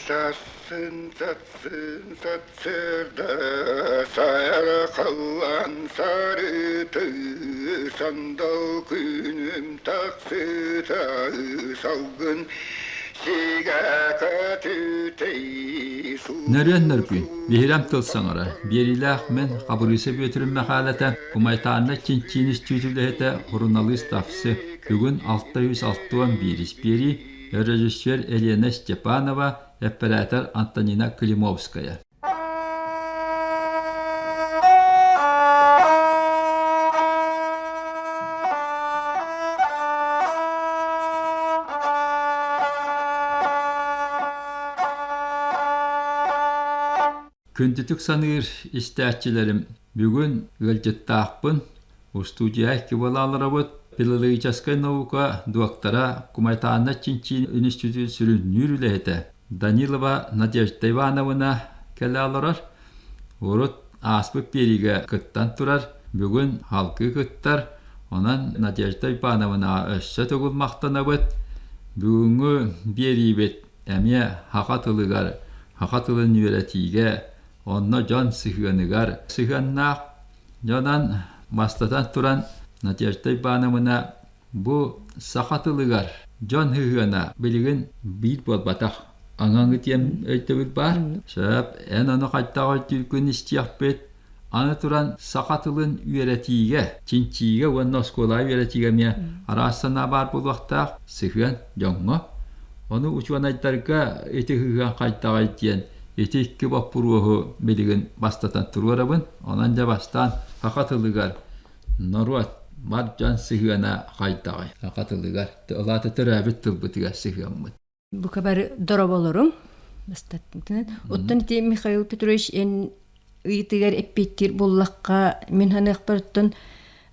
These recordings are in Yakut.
Сарсын сарсын сарсыарда сайархаллан сарыты сандал күнүм тахсыта салгын Нөрүөн нөргүй, биһирэм тыл саҥара, биэриилээх мин Хабырыыса Бүөтүрүн Мэхээлэтэ, Кумайтаанна чинчиин үстүүтүлэһитэ суруналыыс Тапсы, бүгүн 661 биэрии, режиссер Елена Степанова, эппэрээтэр Антонина Климовская. Күндүтүк саныыр истээччилэрим, бүгүн ыалдьыттаахпын, устуудьуйа икки буолааларабыт, филологическай наука дуоктара, Кумайтаанна чинчиин үнүстүүтүн сүрүннүүр үлэһитэ Данилова Надежда Ивановна кэлэ олорор. Урут ааспыт биэриигэ кыттан турар, бүгүн халкыы кыттар. Онон Надежда Ивановнаҕа өссө төгүл махтанабыт. Бүгүҥҥү биэриибит эмиэ саха тылыгар, саха тылын үөрэтиигэ, онно дьон сыһыаныгар сыһыаннаах. Дьонон бастатан туран Надежда Ивановна бу саха тылыгар дьон сыһыана билигин биир буолбатах. Аҥаҥы диэн өйдөбүл баар. Сөп, эн ону хайдах өйдүүргүн истиэхпит. Аны туран саха тылын үөрэтиигэ, чинчиигэ уонна оскуолаҕа үөрэтиигэ эмиэ араас санаа баар буолуохтаах сыһыан дьоҥҥо. Ону учуонайдарга ити сыһыан хайдаҕый диэн ити икки боппуруоһу билигин бастатан туруорабын. Онон дьэ бастаан саха тылыгар норуот бар дьон сыһыана хайдаҕый? Саха тылыгар, ол аата төрөөбүт тылбытыгар сыһыаммыт. Бука бары дороболорум. Оттон ити Михаил Петрович эн ыйытыгар эппиэттиир буоллахха, мин ханыахпар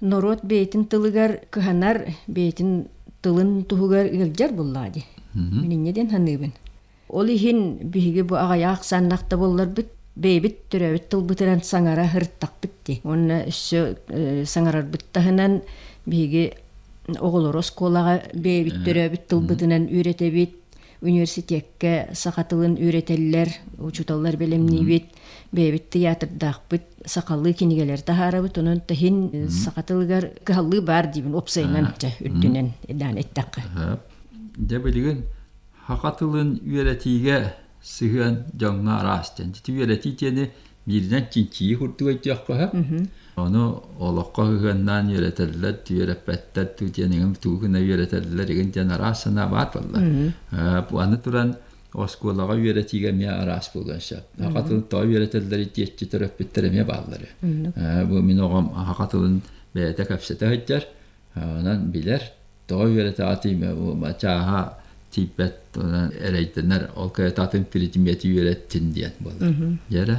норуот бэйэтин тылыгар кыһанар, бэйэтин тылын туһугар ыалдьар буоллаҕа дии. Мин инньэ диэн саныыбын. Ол иһин биһиги бу аҕыйах ахсааннаах да буолларбыт, бэйэбит төрөөбүт тылбытынан саҥара сырыттахпыт дии. Уонна өссө саҥарарбыт таһынан биһиги оҕолору оскуолаҕа бэйэбит төрөөбүт тылбытынан үөрэтэбит, университекка саха тылын үөрэтэллэр, учууталлар бэлэмниибит, бэйэбит тыйаатырдаахпыт, сахалыы кинигэлэр таһаарабыт, онон таһин саха тылыгар кыһаллыы баар диибин уопсайынан чэ үрдүнэн даан эттэххэ. Дьэ билигин Саха тылын үөрэтиигэ сыһыан дьоҥҥо араас диэн. Ити үөрэтии диэни бииринэн чинчийии курдук өйдүөххэ сөп. Ону олоххо сыһыаннаан үөрэтэллэр, үөрэппэттэр дуу диэн эҥин тугу гына үөрэтэллэр игин диэн араас санаа баар буолла. Аны туран оскуолаҕа үөрэтиигэ эмиэ араас буолуон сөп. Саха тылын тоҕо үөрэтэллэр диэччи төрөппүттэр эмиэ бааллар. Бу мин оҕом саха тылын бэйэтэ кэпсэтэ сылдьар. Онон билэр, тоҕо үөрэтэ тииймэ чааһа тиийбэт онон эрэйдэнэр ол кэриэтэ атын предмети үөрэттин диэн буолар. Дьэрэ.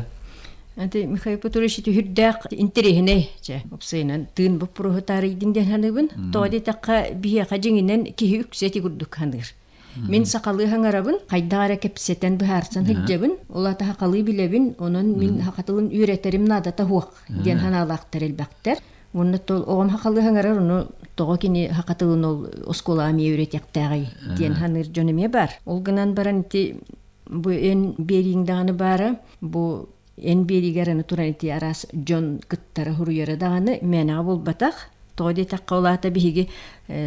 Ати Михаил Петрович түһүрдээх интэриэһинэй чэ уопсайынан тыын боппуруоһу таарыйдын диэн саныыбын. Тоҕо диэтэххэ биһиэхэ дьиҥинэн киһи үксэ ити курдук саныыр. Мин сахалыы хаҥарабын, хайдах эрэ кэпсэтэн быһаарсан сылдьабын, ол аата сахалыы билэбин, онон мин саха тылын үөрэтэрим наадата суох диэн санаалаахтар элбэхтэр. Уонна тол оҕом сахалыы хаҥарар, ону тоҕо кини саха тылын ол оскуолаҕа эмиэ үөрэтиэхтээҕий диэн саныыр дьон эмиэ баар. Ол гынан баран ити бу эн биэрииҥ даҕаны баара, бу эн биэриигэр аны туран ити араас дьон кыттара суруйара даҕаны мээнэҕэ буолбатах. Тоҕо диэтэххэ, ол аата биһиги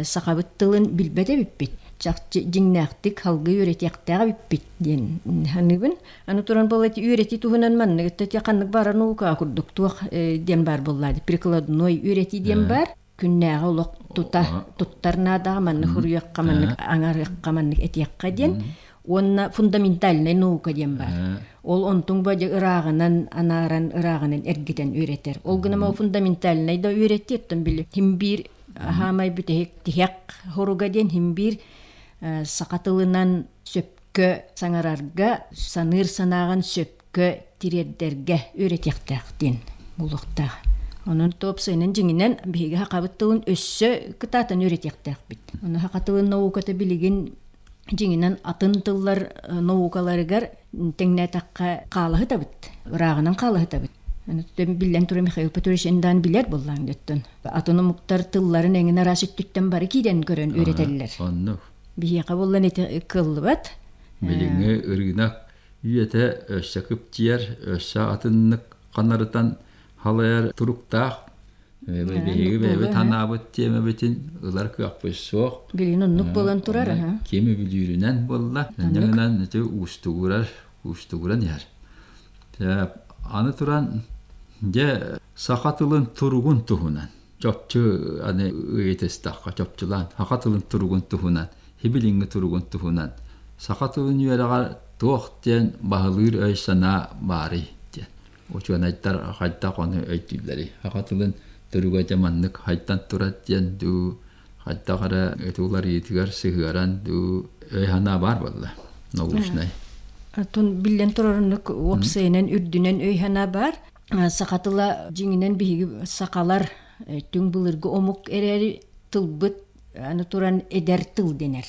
сахабыт тылын билбэт эбиппит. Чахчы дьиҥнээхтик салгыы үөрэтиэхтээх эбиппит диэн саныыбын. Аны туран буолла ити үөрэтии туһунан маннык ити ханнык баарар наукаҕа курдук туох диэн баар буолла прикладной үөрэтии диэн баар. Күннээҕи олох тута туттар наадаҕа маннык суруйуохха, маннык аҥарыахха, маннык этиэххэ диэн. Уонна фундаментальнай наука диэн баар. Ол онтуҥ ба дьэ ырааҕынан анааран, ырааҕынан эргитэн үөрэтэр. Ол гынан ол фундаментальнай да үөрэттии оттон били хим биир аһаамай бүтэһик тиһэх хоруга диэн хим биир саха тылынан сөпкө саҥарарга, саныыр санааҕын сөпкө тириэрдэргэ үөрэтиэхтээх диэн буолуохтаах. Онон туопсайынан дьиҥинэн биһиги сахабыт тылын өссө кытаатан үөрэтиэхтээхпит. Ону саха тылын науката билигин дьиҥинэн атын тыллар наукаларыгар тэҥнээтэххэ хаалаһытабыт, ырааҕынан хаалаһытабыт. Биллэн турар Михаил Петрович эндаан билэр буоллаҥ дөттөн. Атын омуктар тылларын эҥин араас өттүттэн бары киирэн көрөн үөрэтэллэр. Оннук. Биһиэхэ буоллан ити кыаллыбат. Билиҥҥи ырыынак. Үйэтэ өссө кыптыйар, өссө атыннык ханарытан халайар туруктаах. Биһиги бэйэбит санаабыт тиэмэбитин ылар кыахпыт суох. Билин оннук буолан турар. Ким үбүлүүрүнэн буолла. Инньэ ити уустугурар, уустугуран иһэр. Аны туран, дьэ, саха тылын туругун туһунан чопчу аны ыйытыстахха чопчулаан саха тылын туругун туһунан, хибилиҥҥи туругун туһунан саха тылын үөрэҕэр туох диэн баһылыыр өй-санаа баарый диэн. Учуонайдар хайдах ону өйдүүллэрий? Саха тылын туруга дьэ маннык хайдан турар диэн дуу, хайдах эрэ ити уларыйыытыгар сыһыаран дуу өй-санаа баар буолла научнай. Оттон биллэн турар оннук уопсайынан үрдүнэн өй-санаа баар. Саха тыла дьиҥинэн биһиги сахалар түҥ былыргы омук эрээри тылбыт аны туран эдэр тыл дэнэр.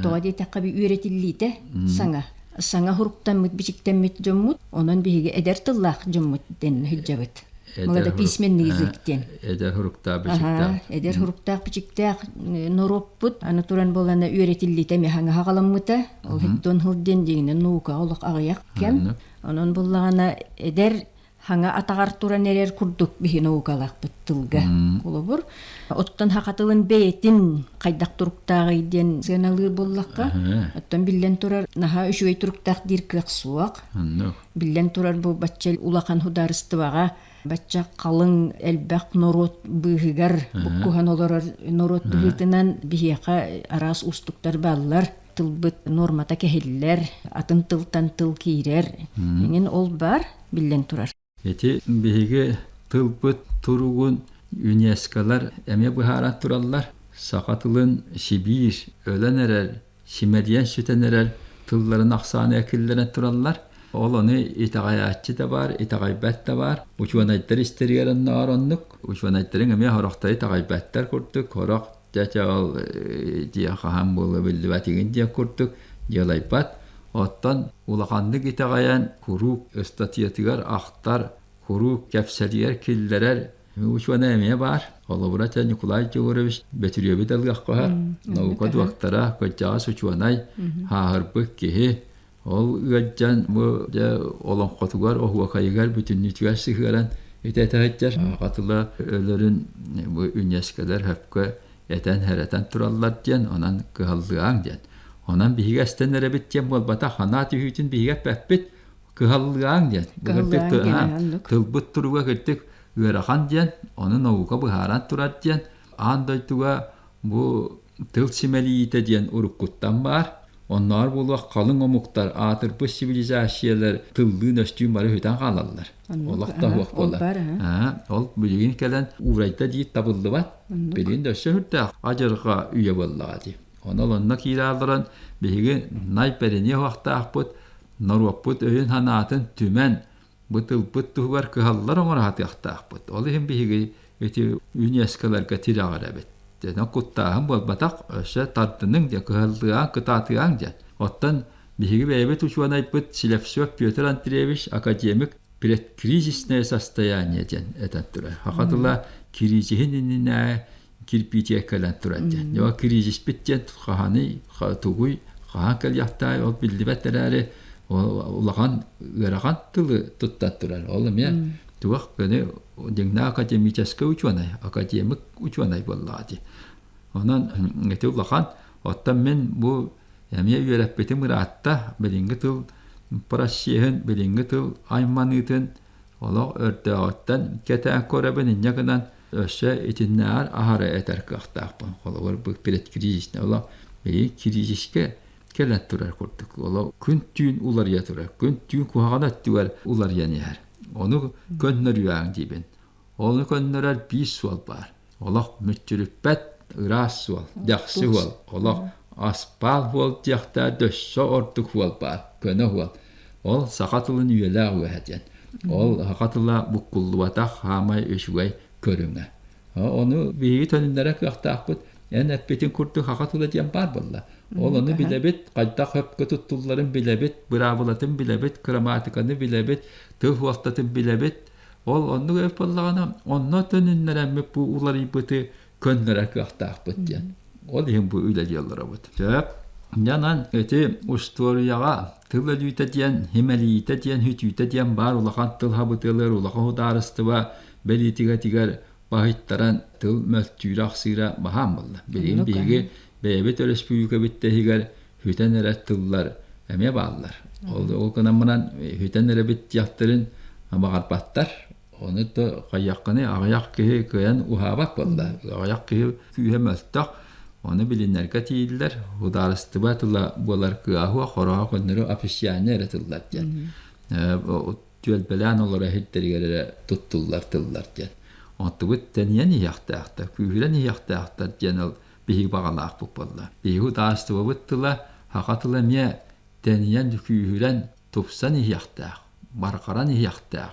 Тоҕо диэтэххэ үөрэтиллиитэ саҥа. Саҥа хуруктаммыт, бичиктэммит дьоммут, онон биһиги эдэр тыллаах дьоммут дэн сылдьабыт. Молодо письменный язык диэн. Эдэр хуруктаах бичиктээх. Эдэр хуруктаах бичиктээх норуоппут аны туран буолана үөрэтиллиитэ эмиэ хаҥа хаҕаламмыта. Ол хиттон хыл диэн дьиҥинэн наука олох аҕыйах кэм. Онон буллаҕына эдэр хаҥа атаҕар туран эрэр курдук биһи наукалаахпыт тылга. Холобур, оттон саха тылын бэйэтин хайдах туруктааҕый диэн сыаналыыр буоллахха, оттон биллэн турар наһаа үчүгэй туруктаах диир кыах суох. Биллэн турар бу бачча улахан судаарыстыбаҕа бачча халыҥ элбэх норуот быыһыгар буккуһан олорор норуот быһыытынан биһиэхэ араас уустуктар бааллар. Тылбыт нуормата кэһиллэр, атын тылтан тыл киирэр. Эҥин ол бар биллэн турар. Ити биһиги тылбыт туругун ЮНЕСКОлар эмиэ быһааран тураллар. Саха тылын Сибиир өлөн эрэр, симэлийэн сүтэн эрэр тылларын ахсаана киллэрэн тураллар. Ол ону итэҕэйээччи да баар, итэҕэйбэт да баар. Учуонайдар истэригэр оннооҕор оннук. Учуонайдарыҥ эмиэ сорохторо итэҕэйбэттэр курдук, сорох дьэ ол дьиэ хаһан буолуо биллибэт игин диэн курдук дьыалайбат. Оттон улаханнык итэҕэйэн куруук ыстатыйатыгар ахтар, куруук кэпсэлигэр киллэрэр учуонай эмиэ баар. Холобура, чэ Николай Егорович Бөтүрүөбү да ылыахха наука дуоктара, кырдьаҕас учуонай, хааһырбыт киһи. Ол ыалдьан бу дьэ олоҥхотугар, оһуокайыгар бүтүннүүтүгэр сыһыаран ити этэ сылдьар. Хатыла өлөрүн бу ЮНЕСКОлар сөпкө этэн-хэрэтэн тураллар диэн, онон кыһаллыаҥ диэн. Онон биһиги эстэн эрэбит диэн буолбатах, санаа түһүүтүн биһиги эппэппит, кыһаллыаҥ диэн. Тылбыт туруга кырдьык ыарахан диэн, ону наука быһааран турар диэн, аан дойдуга бу тыл симэлийиитэ диэн уруккуттан баар. Оннооҕор буолуох халыҥ омуктар, аатырбыт цивилизациялар тыллыын-өстүүн бары сүтэн хаалаллар. Олох да суох буолар. Ол билигин кэлэн уурайда диир табыллыбат. Билигин да өссө сүрдээх адьырҕа үйэ буоллаҕа дии. Онон онно киирэ олорон биһиги най бэриниэ уохтаахпыт, норуоппут өйүн-санаатын түмэн бу тылбыт туһугар кыһаллар оҥоро сатыахтаахпыт. Ол иһин биһиги ити ЮНЕСКОларга тирэҕирэбит. Дьэ, куттааһын буолбатах, өссө тардыныҥ дьэ, кыһаллыаҥ, кытаатыаҥ дьэ. Оттон биһиги бэйэбит учуонайбыт Слепцов Петр Андреевич академик предкризисное состояние диэн этэн турар. Саха тыла кризиһин иннинэ кирпиитигэр кэлэн турар диэн. Дьэ, кризиспит диэн хаһаный, тугуй, хаһан кэлиэхтээй, ол биллибэт эрээри улахан ыарахан тылы туттан турар. Ол эмиэ туох көне дьиҥнээх академическай учуонай, академик учуонай буоллаҕа дии. Онон ити улахан, оттон мин бу эмиэ үөрэппитим ыраатта, билиҥҥи тыл процеһын, билиҥҥи тыл айманыытын олох өрдөөҕүттэн кэтээн көрөбүн, инньэ гынан өссө итиннээҕэр аһара этэр кыахтаахпын. Холобур, бу предкризисный олох билигин кризискэ кэлэн турар курдук. Олох күн-түүн уларыйа турар. Күн-түүн куһаҕан өттүгэр уларыйан иһэр. Ону көннөрүөҥ диибин. Ону көннөрөр биир суол баар. Олох мүччүрүппэт ыраас суол, дэхси суол. Олох аспаал суол диэхтээх дөссө ордук суол баар, көнө суол. Ол саха тылын үйэлээх үөһэ диэн. Ол саха тыла буккуллубатах хаамай үчүгэй көрүҥэ. Ону биһиги төнүннэрэ кыахтаахпыт. Эн эппитин курдук саха тыла диэн баар буолла. Ол ону билэбит, хайдах сөпкө туттулларын билэбит, быраабылатын билэбит, кырамаатыканы билэбит, тыл суолтатын билэбит. Ол оннук эбит буоллаҕына, онно төнүннэрэммит бу уларыйбыты көннөрөр кыахтаахпыт диэн. Ол иһин бу үлэлии олоробут. Сөп. Дьанан ити устуоруйаҕа тыл өлүүтэ диэн, химэлиитэ диэн, хүтүүтэ диэн баар улахан тыл хабытыалар улахан судаарыстыба бэлиитикэтигэр баһыйтаран тыл мөлтүүрэ-ахсыыра баһаам буолла. Билигин биһиги бэйэбит өрөспүүбүлүкэбит иһигэр хүтэн эрэр тыллар эмиэ бааллар. Ол, ол гынан баран хүтэн эрэбит диэхтэрин баҕарбаттар. Ону да хайыаххыный аҕыйах киһи кыайан уһаабат буолла. Аҕыйах киһи күүһэ мөлтөх. Ону билинэргэ тиийиллэр. Судаарыстыба тыла буолар кыаһуо хороҕо көннөрү официальнай эрэ тыллар диэн. Түөлбэлээн олоро иһиттэригэр эрэ туттуллар тыллар диэн. Онтубут тэнийэн иһиэхтээхтэр, күүһүрэн иһиэхтээхтэр диэн ол биһиги баҕалаахпыт буолла. Биһиги судаарыстыбабыт тыла, саха тыла эмиэ тэнийэн, күүһүрэн, тупсан иһиэхтээх, барҕаран иһиэхтээх.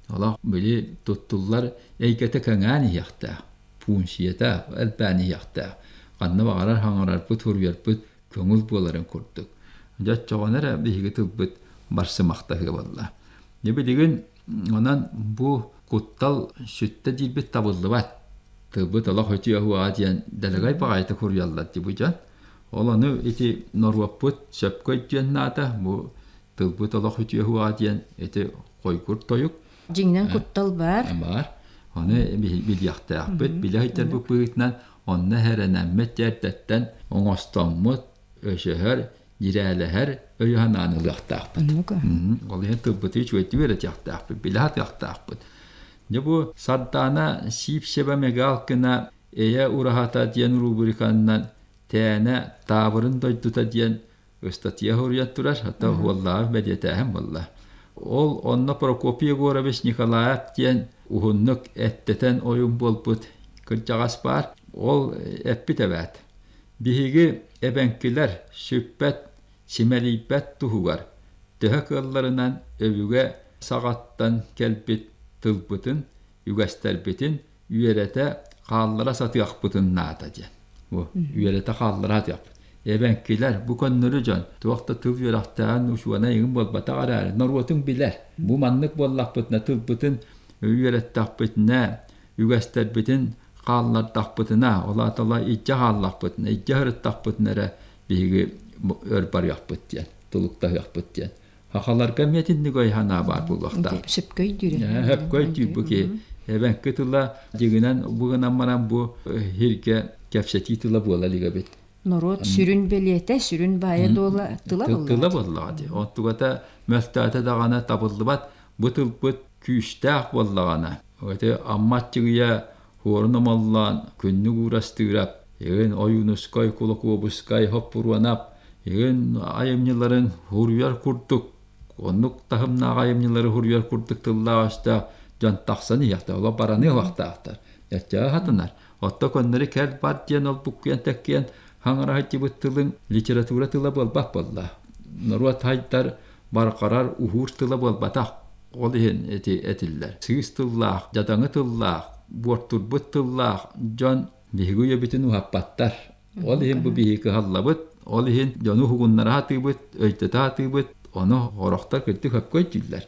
Олох били туттуллар эйгэтэ кэҥээн иһиэхтээх, пуунсуйата элбээн иһиэхтээх. Ханна баҕарар хаҥарарбыт, суруйарбыт көҥүл буоларын курдук. Дьэ оччоҕуна эрэ биһиги тылбыт барсымахтаһыа буолла. Дьэ билигин онон бу куттал сүттэ диирбит табыллыбат. Тылбыт олох үтүө уоҕа диэн дэлэгэй баҕайытык суруйаллар дии бу дьон. Ол ону ити норуоппут сөпкө өйдүөн наада бу тылбыт олох үтүө уоҕа диэн ити хойгур тойук. Дьиҥинэн куттал баар. Баар. Ону билиэхтээхпит, билэ сылдьарбыт быһыытынан онно эрэнэммит эрдэттэн оҥостоммут, өсөһөр, дьирээлэһэр өйү-санааны ылыахтаахпыт. Ол иһин тылбытын үчүгэйдик үөрэтиэхтээхпит, билэ сатыахтаахпыт. Дьэ бу Сардаана Сиипсева Мигалкина «Эйэ ураһата» диэн рубриканнан Тээнэ таабырын дойдута диэн ыстатыйа суруйан турар, хата уоллааҕы бэлиэтээһин буолла. Ол онно Прокопий Егорович Николаев диэн уһуннук эттэтэн ойун буолбут кырдьаҕас баар. Ол эппит эбээт. Биһиги эбэҥкилэр сүппэт, симэлийбэт туһугар төһө кыалларынан өбүгэ саҕаттан кэлбит тылбытын, үгэстэрбитин үөрэтэ хааллара сатыахпытын наада диэн. Бу үөрэтэ хааллара сатыахпыт. Эбэҥкилэр бу көннөрү дьон туох да тыл үөрэхтээҕин учуонай иҥин буолбатах эрээри норуотуҥ билэр. Бу маннык буоллахпытына тылбытын үөрэттэхпитинэ, үгэстэрбитин хааллардахпытына, ол аата илдьэ хааллахпытына, илдьэ сырыттахпытына эрэ биһиги өр барыахпыт диэн, тулуктаһыахпыт диэн. Сахаларга эмиэ итинник өй-санаа баар буолуохтаах. Сөпкө өйдүүр. Сөпкө өйдүүр бу киһи. Эбэҥки тыла дьиҥинэн бу гынан баран бу иһиргэ кэпсэтии тыла буола илик эбит. Норуот сүрүн бэлиэтэ, сүрүн баайа-дуола тыла буоллаҕа. Тыла буоллаҕа дии. Онтугата мөлтөөтө даҕаны табыллыбат. Бу тылбыт күүстээх буоллаҕына, ити Амма Аччыгыйа Хуорун Омоллоон, Күннүк Уурастыырап, Игин Ойуунускай, Кулакуобускай, Хоппуруонап, игин айымньыларын суруйар курдук, оннук таһымнаах айымньылары суруйар курдук тыллаах-өстөөх дьон тахсан иһиэхтэр, олох бараныа уохтаахтар. Эччэҕэ хатынар. Отто көннөрү кэл бар диэн ол буккуйан тэккиэн хаҥара сылдьыбыт тылыҥ литература тыла буолбат буолла. Норуот хайдар барҕарар уһуур тыла буолбатах. Ол иһин ити этиллэр. Сыыс тыллаах, дьадаҥы тыллаах, буортурбут тыллаах дьон биһиги үйэбитин уһаппаттар. Ол иһин бу биһиги кыһаллабыт, ол иһин дьону уһугуннара сатыыбыт, өйдөтө сатыыбыт, ону сорохтор кырдьык сөпкө өйдүүллэр.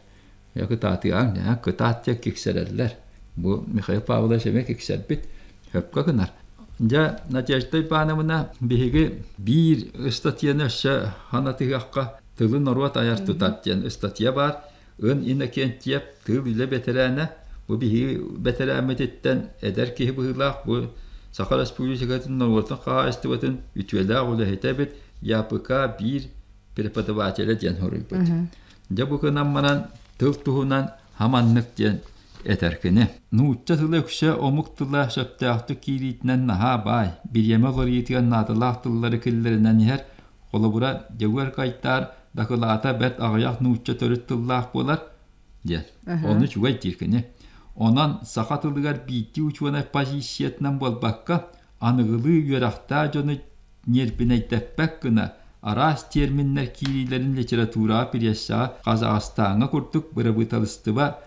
Кытаатыаҥ, кытаат диэн киксэрэллэр. Бу Михаил Павлович эмиэ киксэрбит, сөпкө гынар. Дьэ, Надежда Ивановна биһиги биир ыстатыйаны өссө ханатыһыахха Тылы норуот айар тутар диэн ыстатыйа баар. Ын Иннокентьев тыыл үлэ бэтэрээнэ. Бу биһиги бэтэрээммититтэн эдэр киһи быһыылаах бу Саха Республикатын норуотун хаһаайыстыбатын үтүөлээх үлэһитэ эбит ЯПК биир преподавателэ диэн суруйбут. Дьэ бу гынан баран тыл туһунан хаманнык диэн этэр кини. Нуучча тыла үксэ омук тыла сөптөөхтүк киириитинэн наһаа баай, бириэмэ уларыйыытыгар наадалаах тыллары киллэринэн иһэр Холобура, Дьөгүөр Кайтаар дакылаата бэрт аҕыйах нуучча төрүт тыллаах буолар диэн. Ону үчүгэй диир кини. Онон саха тылыгар биирдии учуонай позициятынан буолбакка, аныгылыы үөрэхтээх дьону ньиэрбинэйдэппэт гына араас терминнэр киириилэрин литератураҕа, пириэссэҕэ Казахстаҥҥа курдук бырабыыталыстыба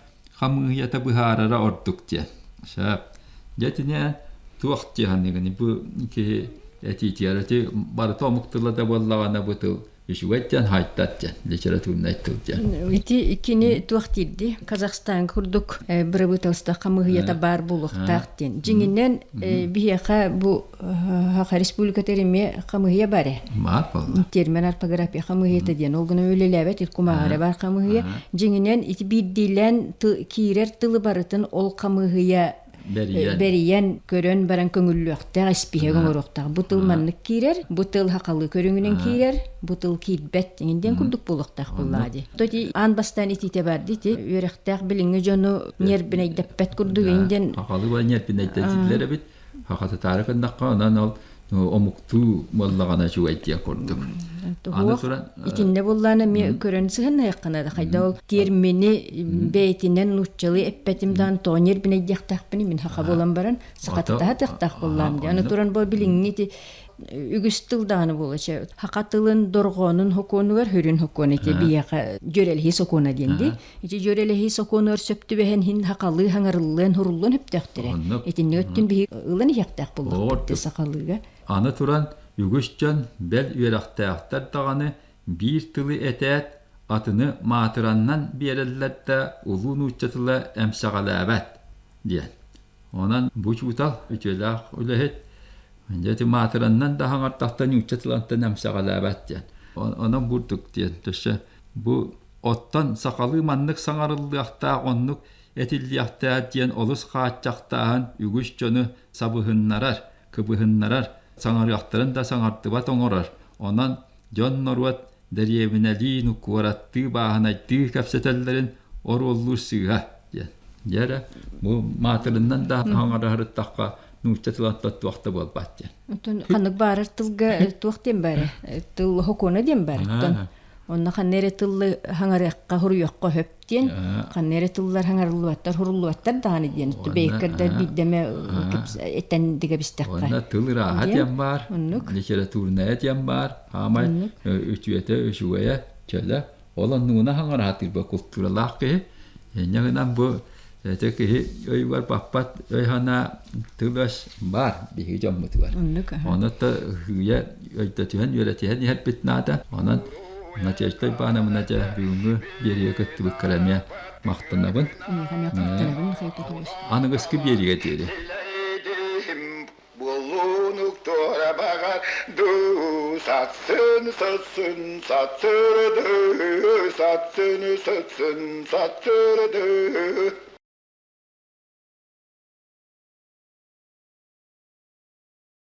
хамыыһыйата быһаарара ордук диэн. Сөп. Дьэ итини туох дии саныыгыный бу киһи этиитигэр ити барыта омук тыла да буоллаҕына бу тыл Үчүгэй диэн хайтат диэн литературнай тыл диэн. Ити кини туох диирди? Казахстан курдук бырабыыталыста хамыыһыйата баар буолуохтаах диэн. Дьиҥинэн биһиэхэ бу Саха Республиката эмиэ хамыыһыйа бар ээ. Баар буолла. Термин орфография хамыыһыйата диэн. Ол гынан үлэлээбэт ил кумааҕыра баар хамыыһыйа. Дьиҥинэн ити биирдиилээн киирэр тылы барытын ол хамыыһыйа Бэрийэн. Бэрийэн, көрөн баран көҥүллүөхтээх, испииһэк оҥоруохтаах. Бу тыл маннык киирэр, бу тыл хахалыы көрүҥүнэн киирэр, бу тыл киирбэт иҥин диэн курдук буолуохтаах буоллаҕа дии. То ити аан бастаан итиитэ бар дии ити үөрэхтээх билиҥҥи дьону ньиэрбинэйдэппэт курдук иҥин диэн. Хахалыы ба ньиэрбинэйдэтиллэр эбит. Хахатытаары гыннахха онон ол омуктуу буоллаҕына үчүгэй диэн курдук. Аны туран итиннэ буоллаана эмиэ көрөн сыһыннаһыаххына да хайда ол термини бэйэтинэн нууччалыы эппэтим даан тоҕо ньиэрбинэйдиэхтээхпиний мин хаха буолан баран сахатытаһа тыахтаах буоллаам дии. Аны туран бу билиҥҥи ити үгүс тыл даҕаны буола чэ хаха тылын дорҕоонун сокуонугар хүрүн сокуон ити биһиэхэ дьүөрэлэһии сокуона диэн дии. Ити дьүөрэлэһии сокуонугар сөп түбэһэн иһин хахалыы хаҥарыллыан хуруллуон сөптөөхтөрө. Итинник өттүн биһи ылан иһиэхтээх буоллахпыт сахалыыга. Аны туран үгүс дьон бэл үөрэхтээхтэр даҕаны биир тылы этээт атыны маатыраннан биэрэллэр да улуу нуучча тыла эмсэҕэлээбэт диэн. Онон бу учуутал үтүөлээх үлэһит дьэ ити маатыраннан да хаҥартахтан нуучча тылантан эмсэҕэлээбэт диэн. Онон бурдук диэн өссө бу Оттон сахалыы маннык саҥарыллыахтаах, оннук этиллиэхтээх диэн олус хааччахтааһын үгүс дьону сабыһыннарар, кыбыһыннарар, саҥарыахтарын да саҥардыбат оҥорор. Онон дьон-норуот дэриэбинэлии, куораттыы, бааһынайдыы кэпсэтэллэрин оруоллуур сыыһа диэн. Дьэ эрэ, бу маатырынан да хаҥараһырыттахха нуучча тылаттан туох да буолбат диэн. Оттон ханнык баарар тылга туох диэн баара? Тыл хокуона диэн баар. Оттон Онно ханна эрэ тыллы хаҥарыахха, хуруйуохха сөп диэн, ханна эрэ тыллар хаҥарыллыбаттар, хуруллубаттар даҕаны диэн бэйэккэрдэр биирдэмэ этэн дигэбистэххэ. Онно тыл ырааһа диэн баар, литературная диэн баар, хаамай үтүөтэ, үчүгэйэ, чөлө. Ол оннугуна хаҥараһатыырба култууралаах киһи. Инньэ гынан бу ити киһи өйүгэр баппат өй-санаа тыл-өс баар биһиги дьоммутугар. Ону та хыыйа өйдөтүһэн үөрэтиһэн иһэрбит наада. Онон Надежда Ивановна дьэ бүгүҥҥү биэриигэ кыттыбыккар эмиэ махтанабын. Аныгыскы биэриигэ диэри. Буоллунук туора баҕар дуу сатсын сытсын сатсырды сатсын сытсын сатсырды.